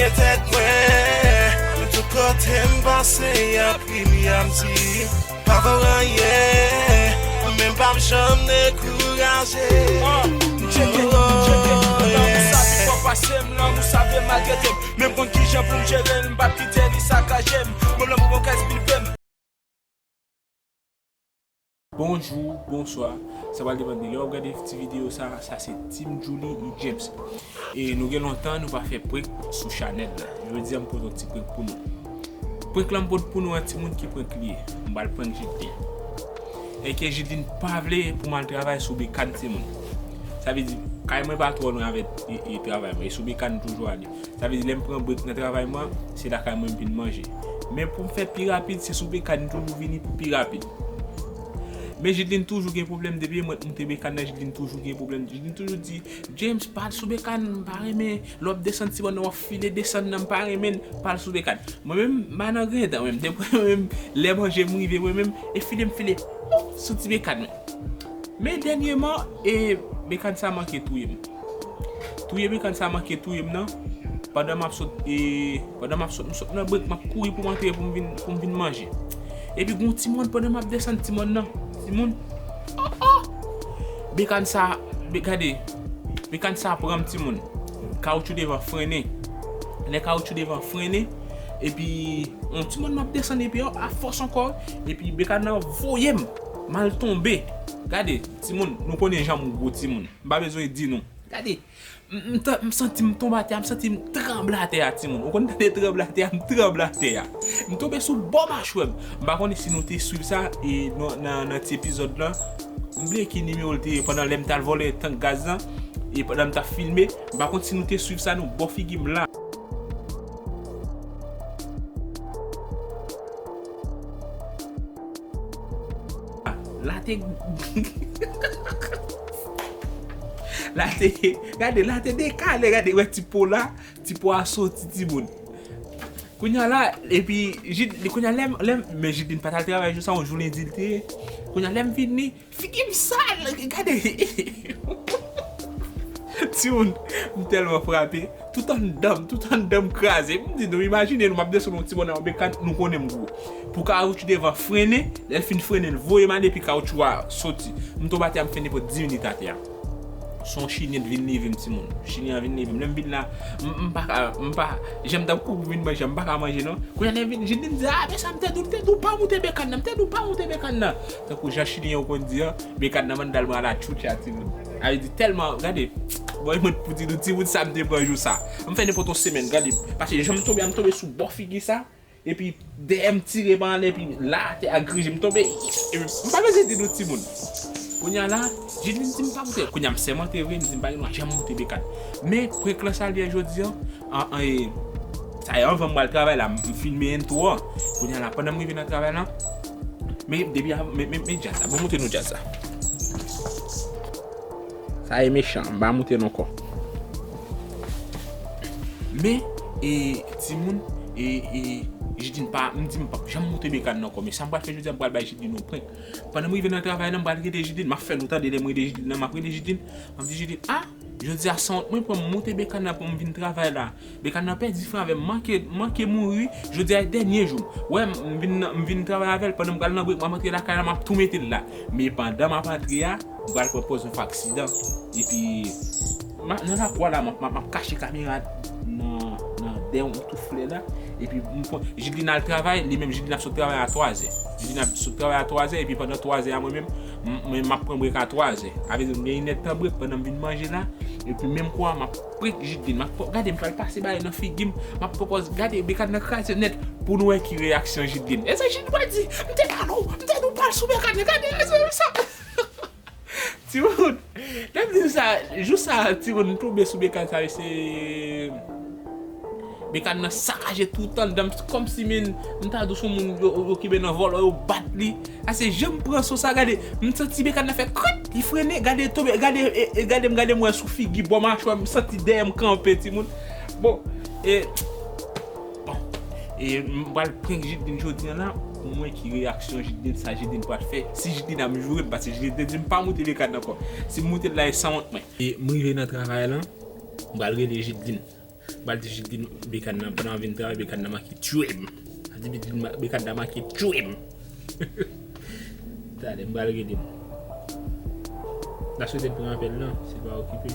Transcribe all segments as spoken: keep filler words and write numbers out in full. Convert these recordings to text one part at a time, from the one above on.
Tèt mwen, tout kote m pase, y ap ri m, y ap di, pa fè w anyen, men m p ap janm dekouraje. Tcheke, tcheke, lanmou sa pi fò pase m, lanmou sa vle maltrete m. Men m konn kijan pou m jere l, m p ap kite li sakaje m. Bon, lanmou bon kès bilpe m. Bonjou, bonswa. Sa pral depann de lè w ap gade ti videyo sa. Sa se Team Julie E James. E nou gen lontan nou pa fè prank sou chanèl la. Jodi a m pote yon ti prank pou nou. Prank la m pote pou nou an, timoun, ki prank li ye? M pral prank Jidlin. Enke Jidlin pa vle pou m al travay sou bekàn, timoun. Sa vle di, kay mwen pa twò lwen avèk e, e travay mwen. E sou bekàn m toujou ale. Sa vle di, lè m pran brek nan travay mwen, se lakay mwen m vin manje. Men pou m fè pi rapid, se sou bekàn m toujou vini pou pi rapid. Men Jidlin toujou gen pwoblèm, depi mwen moute bekàn nan, Jidlin toujou gen pwoblèm. Jidlin toujou di, James, pa al sou bekàn, m pa renmen lè w ap desann ti mòn nan, w ap file desann nan, m pa renmen l, pa al sou bekàn. Mwen menm, m pa nan grenn tan menm. Depi mwen menm, lè manje m rive, mwen menm, e file m file, pouf, sou ti bekàn mwen. Men dènyèman, e bekàn sa manke touye m. Touye bekàn sa manke touye m nan. Pandan m ap sot, e, pandan m ap sot, m sot nan brek, m ap kouri pou m antre pou m vin, pou m vin manje. Epi gon ti mòn pandan m ap desann ti mòn nan. Timoun, oh, oh! Bekàn sa, be-, gade, bekàn sa pran m, timoun. Kawotchou devan frennen. Lè kawotchou devan frennen, epi yon ti mòn m ap desann, epi a fòs ankò, epi bekàn nan voye m, m al tonbe. Gade, timoun, nou konnen jan m gwo, timoun. M pa bezwen di nou. Gade, m, m ta-, m santi m tonbe atè a, m santi m tranble atè a, timoun. Ou konn tande tranble atè a, m tranble atè a. M tonbe sou bò machwè m. M pa konnen si nou te swiv sa, e nan, nan, nan ti epizòd lan. M bliye ki nimewo l te ye pandan lè m t al vòlè tank gaz lan, e pandan m t ap filme. M pa konn si nou te swiv sa, non, bò figi m la. La te, la te, gade, la te dekale, gade, wè ti po la, ti po a soti, timoun. Kounye a la, epi, Jid-, kounye a lè m, lè m, men Jidlin pa t al travay jou sa, yon jou lendi l te ye. Kounye a lè m vini, figi m sal, gade. Timoun, m tèlman frape. Tout anndan m, tout anndan m kraze. M di nou, imajine nou, m ap desann yon ti mòn nan yon bekàn, nou konnen m gwo. Pou kawotchou devan frennen, lè l fin frennen, l voye m ale, epi kawotchou a soti. M tonbe atè a, m fè nenpòt dis minit atè a. Se yon chini t vin leve m, timoun. Chini an vin leve m. Lè m vin la, m, m pa ka, m pa, jan m t ap kouri pou vin manje, m pa ka manje, non. Kounye a lè m vin, Jidlin di, "Ah, men sa m te di w, m te di w pa moute bekàn nan, m te di w pa moute bekàn nan." Tankou jan chili an konn di an, bekàn nan mandal mwen ala tchoutcha, timoun. A vle di tèlman, gade, bon, mwen pou di nou, timoun, sa m te pran jou sa. M fè nenpòt yon semèn, gade, paske jan m tonbe a, m tonbe sou bò figi sa, epi dèyè m tire m anlè, epi la, atè a grije, m tonbe, epi m pa bezwen di nou, timoun. Kounye a la, Jidlin di m pa moute, kounye a m sèmante vre, m di m pa gen dwa janm moute bekàn. Men, prank lan sa l ye jodi an, an, an, e, sa e anvan m pral travay la, m filme entwo an. Kounye a la, pandan m rive nan travay la, men depi a, men, men, men djaz la, bon, moute nou djaz la. Sa e mechan, m pa moute l ankò. Men, e, timoun, e, e, Jidlin pa, m di m p ap janm moute bekàn nan ankò, men sa m pral fè jodi a, m pral bay Jidlin yon prank. Pandan m rive nan travay la, m pral rele Jidlin, m ap fè nou tande lè m rele Jidlin nan, m ap rele Jidlin, m ap di Jidlin, ah, jodi a sanwont mwen pran m moute bekàn nan pou m vin travay la. Bekàn nan pèdi fren avè m, manke, manke mouri. Jodi a e dènye jou m. Wè, m vin, m vin travay avè l, pandan m pral nan brek, m ap antre lakay la, m ap tou mete l la. Men pandan m ap antre a, m pral pran pòz yon fwa aksidan. Epi, m a, nan lakou a la, m ap, m ap, m ap kache kamera nan, nan dèyè yon tou flè la. Epi, m pran, Jidlin al travay, li menm Jidlin ap sot travay a twazè. Jidlin ap sot travay a twazè, epi pandan twazè a mwen menm, m, mwen m ap pran brek a twazè. A vle di, m gen inèdtan brek pandan m vin manje la. Epi menm kou a, m ap prank Jidlin. M ap pran, gade, m pral pase bagay nan figi m. M ap pran pòz, gade, bekàn nan kraze nèt pou nou wè ki reyaksyon Jidlin. E sa Jidlin pral di, "M te pale w, m te di w pa al sou bekàn nan." Gade, e sa, e sa. Timoun, lè m di sa, jou sa, timoun, m tonbe sou bekàn sa, se bekàn nan sakaje tout anndan m, kòmsi, men, m ta di w se yon moun yo, yo kenbe nan vòlò, yo bat li. A se jan m pran so sa, gade, m santi bekàn nan fè krit, li frennen, gade, tonbe, gade, e, e, gade m, gade m wè sou figi, bò machwè, m santi dèyè m kanpe, timoun. Bon, e, bon, e m pral prank Jidlin jodi a la, pou m wè ki reyaksyon Jidlin, sa Jidlin pral fè. Si Jidlin ap joure m, paske Jidlin te di m pa moute bekàn nan ankò. Si m moute l la, e sanwont mwen. E m rive nan travay la, m pral rele Jidlin. M pral di Jidlin Bekann nan, pandan m vin travay, Bekann nan manke tchwem. A di Jidlin, Bekann nan manke tchwem. Talè, m pral rele l. N a swete l pran apèl lan, si l pa okipe.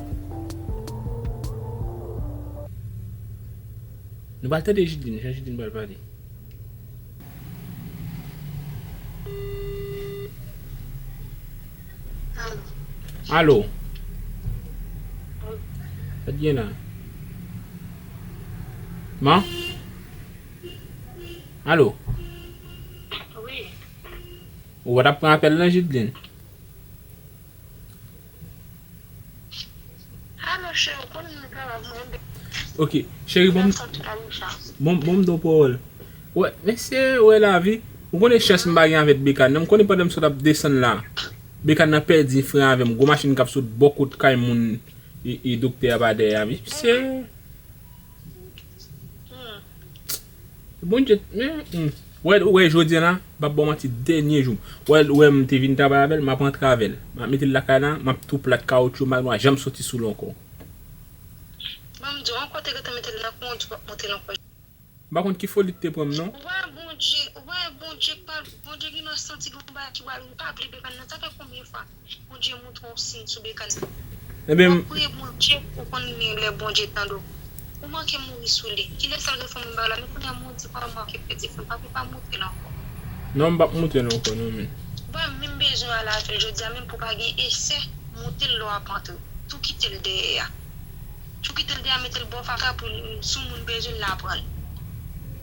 Nou pral tande Jidlin, jan Jidlin pral pale. Alo. Sa k gen la? Man? Alo. Wi. Ou pa t ap pran apèl lan, Jidlin? Alo, cheri, ou konnen nou kapab mwen. Ok, cheri, bon, bon, bon, m do pawòl. Wè, mesye, wè lavi. Ou konnen chans m pa gen avèk Bekann nan. M konnen pandan m sot ap desann la, Bekann nan pèdi fren avè m. Gwo machin k ap sot bò kot kay moun, e, e doktè a pa dèyè a. Mesye. Hmm. Bondye, men, hmm. Wè, wè, jodi a la, m p ap ba w manti, dènye jou. Wè, wè, m te vin travay avè l, m ap rantre avè l. M ap mete l lakay la, m ap tou plat kawotchou, m pa janm soti sou l ankò. Ban m di w, yon kote gentan mete l nan kondwi, w ap monte l ankò. M pa konn ki foli k te pran m, non. Ou wè Bondye, ou wè Bondye pa, Bondye gen nan santi gon bagay ki pral, ou pa vle Bekann nan, sa fè konbyen fwa? Bondye montre w siy sou Bekann nan. Ebyen, w ap priye Bondye pou konn lè Bondye tande w. Ou manke mouri sou li. Kilè sa l te fè moun bagay la? Men kounye a m di pa w manke pèdi fren, pa, pa montre l ankò. Non, m p ap montre l ankò, non, men. Bon, menm bezwen al avè l jodi a, menm pou pa gen esè, monte l lè w ap antre. Tou kite l dèyè a. Tou kite l dèyè a, mete l bò fatra pou l, si yon moun bezwen l, l a pran l.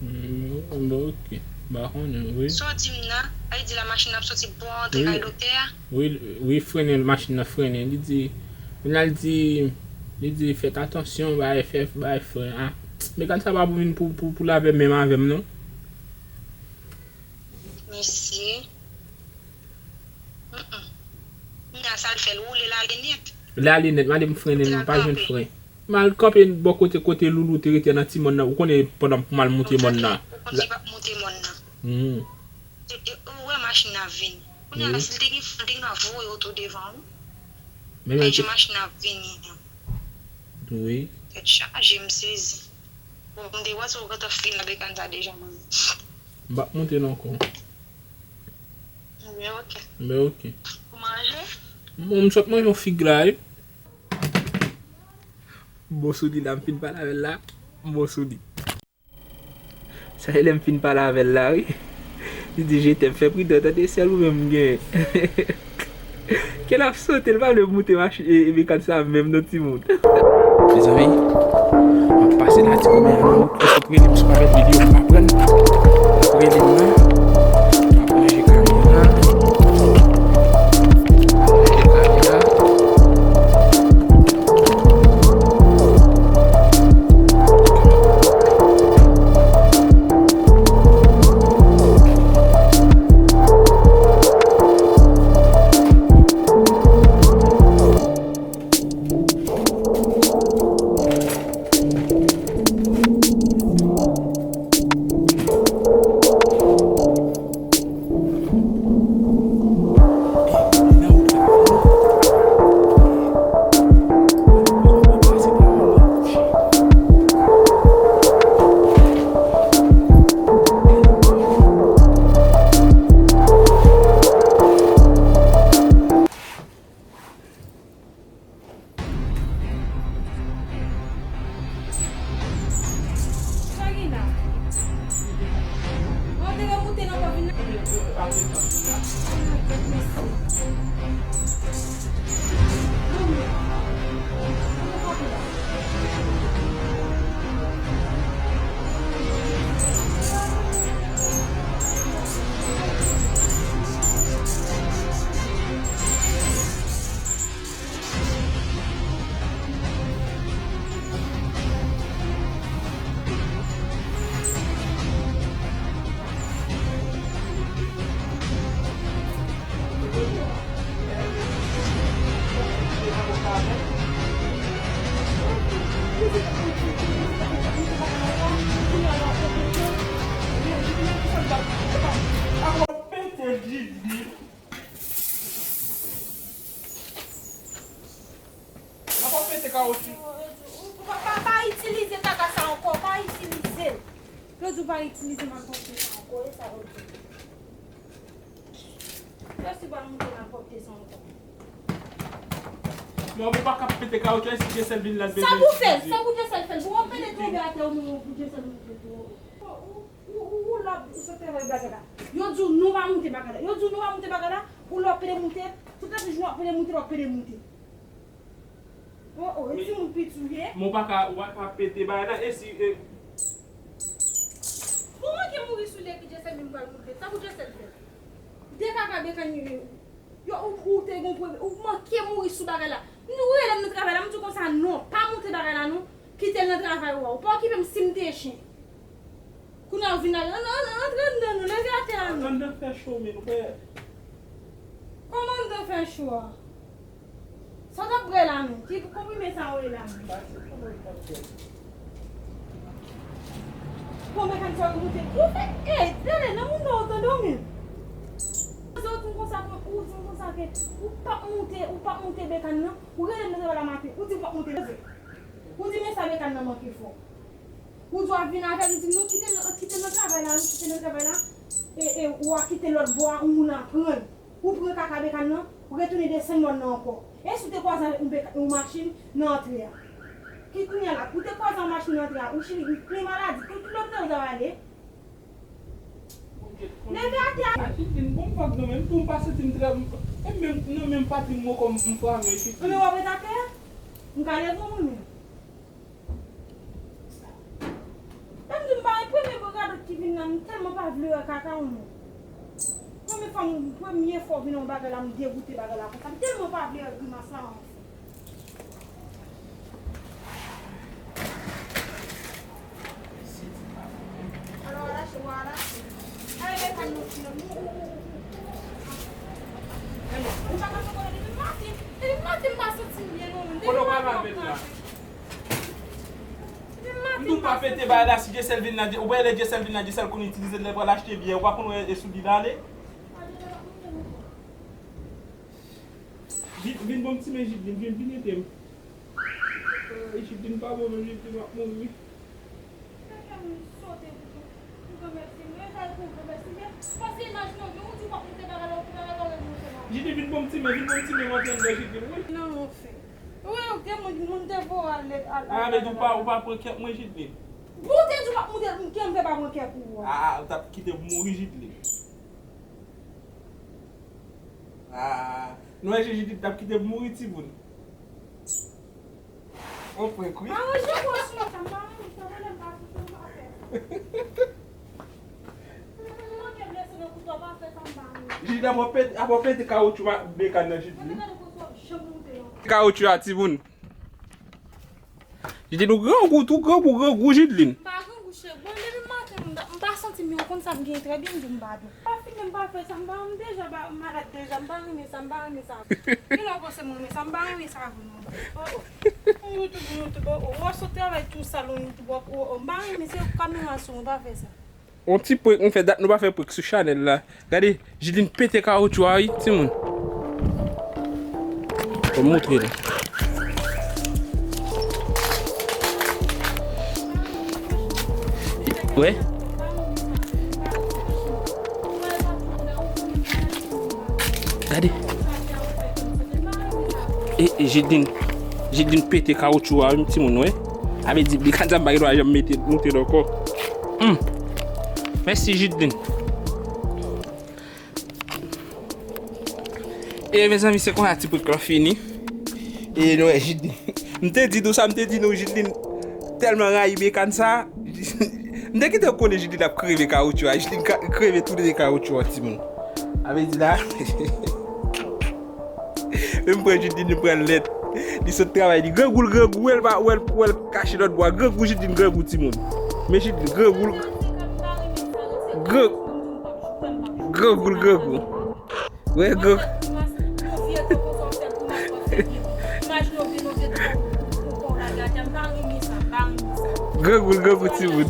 Hmm, bon, ok. M pa konnen, wi. Sa w di m nan, sa vle di la machin nan ap soti bò antre kay doktè a? Wi, wi, frennen, machin nan frennen. Li di, kounye a l di, li di, fèt atansyon, bay, fè, bay fren. Ah, Bekann sa pa pou vin pou, pou, pou l avè menm avè m, non. Mesye. Mm, mm. Kounye a sa l fè l woule l ale nèt. L ale nèt, mande m frennen, m pa jwenn fren. M al kanpe bò kote, kote Loulou te rete nan ti mòn nan. Ou konnen pandan m al monte mòn nan. Ou konnen li p ap monte mòn nan. Hmm. E, e, ou wè machin nan ap vini. Kounye a la, si l te gen fren, l te gen dwa voye oto devan, wi. Men, men, jan machin nan ap vini an. Wi. Tèt chaje, m sezi. Bon, m te panse ou gentan fin avèk Anza deja, mwen. M p ap monte l ankò. Ebyen, ok. Ebyen, ok. Ou manje? M, m sot manje yon fig la, wi. Bon sou li la, m fin pale avè l la. Bon sou li. Sa e lè m fin pale avè l la, wi. Li di, je t'aime, fè pridan, tande sèl ou menm m genyen. Kè l ap sote, l pa vle moute machin, e, e Bekann sa menm non timoun. Mezanmi, m ap pase la ti kòmè a nan wout, ou sot rele m sou pa pèdi videyo, m pa pran l. M ap rele m nan. M ap ranje kamera. M ap ranje kamera. Sa gen la? Bon, te remoute nan pa vin nan. Yo si pral moute nan pòte sa ankò. Non, ou pa ka pete kawotchou, si Dyesèl vin la, sa pou fè, sa pou Dyesèl fè. Pou w pede tonbe atè ou menm, pou Dyesèl moute pou ou. Ou, ou, ou, ou la, ou sot travay bagay la. Yo di w nou pa moute bagay la. Yo di w nou pa moute bagay la, ou la w pede moute, tout lè jou w ap pede moute, w ap pede moute. Oh, oh, e timoun piti w ye? Men w pa ka, w pa ka pete bagay la, e si, e, ou manke mouri sou lè ke Dyesèl menm pral moute. Sa pou Dyesèl fè. De kaka Bekan yo, ou, ou te gon pwoblèm, ou manke mouri sou bagay la. Nou rele m nan travay la, m di w konsa, non, pa moute bagay la, non. Kite l nan travay ou a. Ou pa okipe m si m te chen. Kounye a ou vin la, ann, ann, antre anndan non, leve atè a non. Anndan fè cho, men, ou wè. Kòman anndan fè cho a? Sa w t ap bwè la menm? Ki konprime sa w ye la menm? Bon, Bekan sa w moute. Ou fè, ey, tande, nan moun nan w tande w menm. Ou di m konsa, ou di m konsa ke ou p ap moute, ou p ap moute Bekan nan. Ou rele m nan travay la maten, ou di m p ap moute. Ou di men sa Bekan nan manke fò. Ou di w ap vin avè l, ou di m non, kite l, kite l nan travay la, wi, kite l nan travay la. E, e, ou a kite lòt bò a, yon moun a pran l. Ou pran kaka Bekan nan, ou retounen desann mòn nan ankò. E si w te kwaze avèk yon Bekan, yon machin nan antre a? Ki kounye a la, ou te kwaze yon machin nan antre a, ou chili, ou plen maladi, ki, ki lopital w ta ale? Leve atè a. A, Jidlin, bon, m pa, non, men m tou, m pa santi m trè, m, e menm, non, men m pa di m mwen kòm m frape, Jidlin. Anben w ap ret atè a? M ka leve w mwen menm. Menm di m pa, e premye bon radòt ki vin la, m tèlman pa vle wè kaka w non. Premye fwa m, premye fwa w vin yon bagay la, m degoute bagay la konsa. M tèlman pa vle wè grimas la anfen. Kote w pral avè l la? M di w pa pete bagay la, si Dyesèl vin la, ou wè lè Dyesèl vin la, Dyesèl konn itilize l lè l pral achte byè, ou pa konn wè e sou li l ale? Vin, vin ban m ti men Jidlin, vin, vin ede m. Ay, Jidlin pa bon non, Jidlin ap mouri. Jidlin, vin ban m ti men, vin ban m ti men, m antre anndan, Jidlin, wi. Non, anfen. Wi, ou gen moun, moun te voye al, al, al. A, men ou pa, ou pa pran kè mwen, Jidlin. Bon, ou te di w p ap moute, m kenbe pa pran kè pou ou a. A, ou t ap kite m mouri, Jidlin. A, nou wè jan Jidlin t ap kite m mouri, timoun. On prank, wi. Aranje kò w sou mwen, sa m pa renmen, sa vle m pa sou, sa m pa fè. Mwen manke blese nan kouto, pa fè sa m pa renmen. Jidlin, ap w pete, ap w pete kawotchou a Bekan nan, Jidlin. Mwen te gade kote w ap janm moute non. Kawotchou a, timoun. Jidlin, ou grangou tou, grangou, grangou, Jidlin. M pa grangou, cheri. Bon, depi maten, m pa, m pa santi m byen. Ou konn sa m gen trè byen, m di m pa byen. Pa fin, m pa fè sa, m pa, m deja ba, malad deja, m pa renmen sa, m pa renmen sa. Kilè w panse m renmen sa, m pa renmen sa vre non. Oh, oh. On YouTube, on YouTube, oh, oh. W ap sot travay tou sal on YouTube, oh, oh. M pa renmen, se kamera sou, m pa fè sa. On ti prank nou fè, dat nou pa fè prank sou chanèl la. Gade, Jidlin pete kawotchou a, wi, timoun. Fò m montre nou. Wè. Gade. E, e, Jidlin, Jidlin pete kawotchou a, wi, timoun, wè. A vle di, li ka di m pa gen dwa janm mete, moute l ankò. Hmm. Mèsi, Jidlin. E, mezanmi, se konsa ti prank lan fini. E, nou wè, Jidlin. M te di nou sa, m te di nou, Jidlin tèlman rayi Bekan sa. M te gentan konnen Jidlin ap kreve kawotchou a. Jidlin ka, kreve tou de kawotchou a, timoun. A vle di la. Men m pran Jidlin, li pran lèt. Li sot travay, li grangou, l grangou, wè l pa, wè l, wè l kache lòt bò a. Grangou, Jidlin grangou, timoun. Men Jidlin grangou, l gran, grangou, l grangou. Wè, gran. Grangou, grangou, timoun.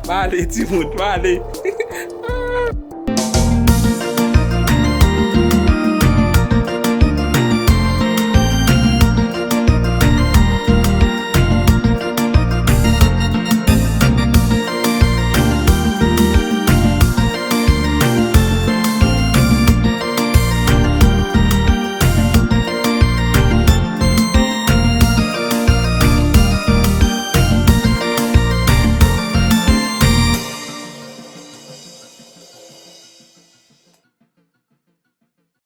Pale, timoun, pale.